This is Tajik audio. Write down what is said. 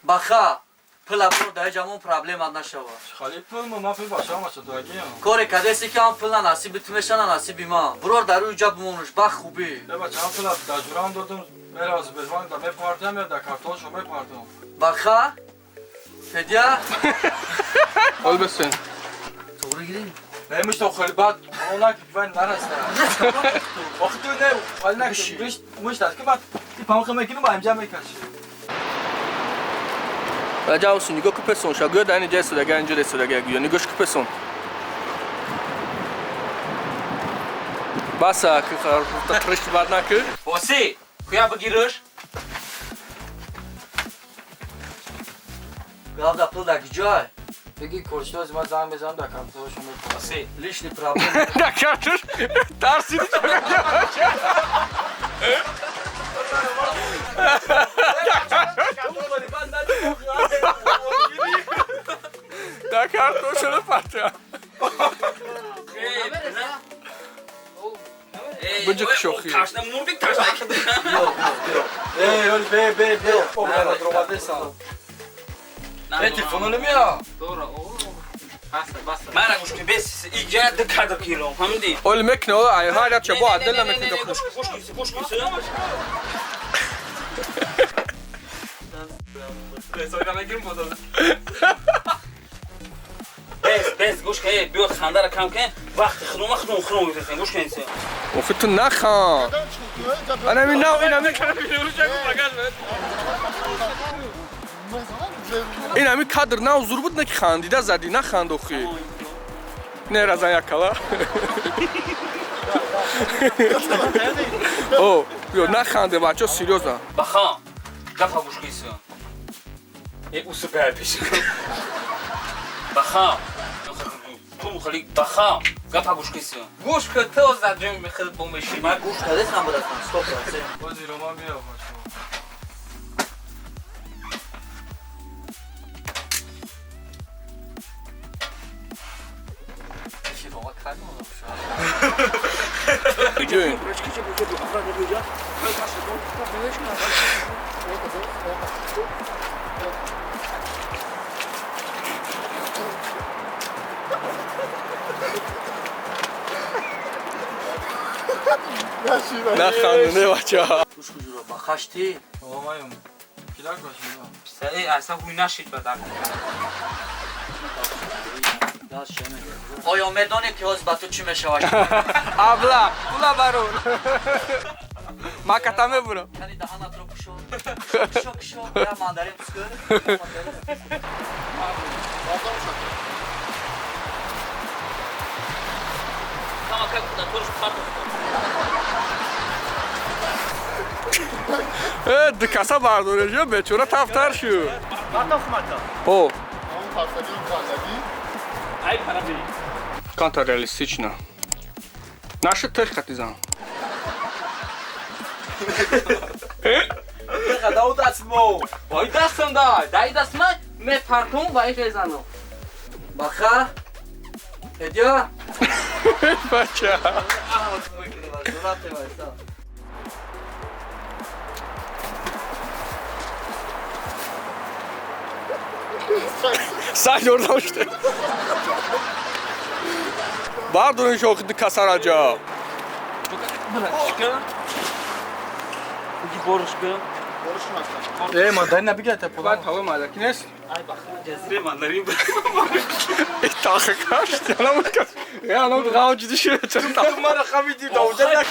Баха, пула бур дар ҷамон проблема нашава. Хали пул ма пул бача ма додагиам. Коре кадеси ки ам пул на насиби ту меша, на насиби ман. Бурор дар рӯи ҷа бимонуш, ба хубӣ. Э бача ам пула дар ҷурам додум, мерав Сбербанк да мепартам ё дар картоншо мепартам. Баха? Федя? Ол бесен. Туғри гирим? Не мушто хали бад она ки вай нараста. Охи ту не, хали на ки мушта ки бад ти памхе мекунам ба инҷа мекаши. Раҷаб нигоҳ ку песон, ша гӯё дар инҷа истодага, инҷо истодага гӯё нигоҳш ку песон. Баса ки триш бад накӣ. Оси, куя бигириш? Главда пул дар киҷой? Беги корчиҳо ма занг мезанам дар картоншо мепартам. Оси. Лишний проблем. Дар картош тарсиди чо. Дар картошро партия. Быҷик шохи. Ташна мурди ташна. Эй, ол бе бе бе, о, дромадеса. Э, телефоно намея. Дора, о. Баста, баста. Мара гӯш кун, бес, иҷа ду кадр килом, фаҳмидӣ? Ол мекне, о, ай ҳар ча бо адла мекне. Гӯш кун, гӯш кун, бес, бес, гӯш кун, биё хандара кам кун, вақти худома худом худом гирифтем, гӯш кун. Охи ту нахан. Ана ми нав, ина ми ин ами кадр нав зур буд, на ки хандида зади, наханд охи. Не разан якала. О, биё наханде бачо, серьёзно. Баха, гапа гӯш кун. Э, усу гай пеш. Баха, ту хали баха, гапа гӯш кун. Гӯш кун, ту заджим хид бумеши. Ма Гӯш кадесам бурасан, 100%. Бози рома биё бача. Ҷӯин. Наханду, не бача. Гӯш кун ҷуро, бахаш ти? О, маем. Кидак бача. Э, аса ҳуй нашид ба дар. Оё медонӣ ки ҳозир ба ту чӣ мешавад? Абла, пула барор. Ма ката мебурам. Кани даҳанатро кушо. Кушо, кушо. Я мандарин пускӯ. Э, ду каса бардорежо, бечора тафтар шу. О. Канта реалистично. Наша техка ти зан. Дау дастмо. Вай дастам дай, дай дастма, мепартум вай хезанам. Баха? Федя? Бача. Саг ёрдам шуд. Бардорин шохи ду касараҷа. Э, мандарин набигирад пула. Баъд ҳаво малаки нест? Ай баха, ҷазире мандарин. Э, тахы кашт, янам кас. Янам ғав ҷиди шуд. Ту мара хамиди давда.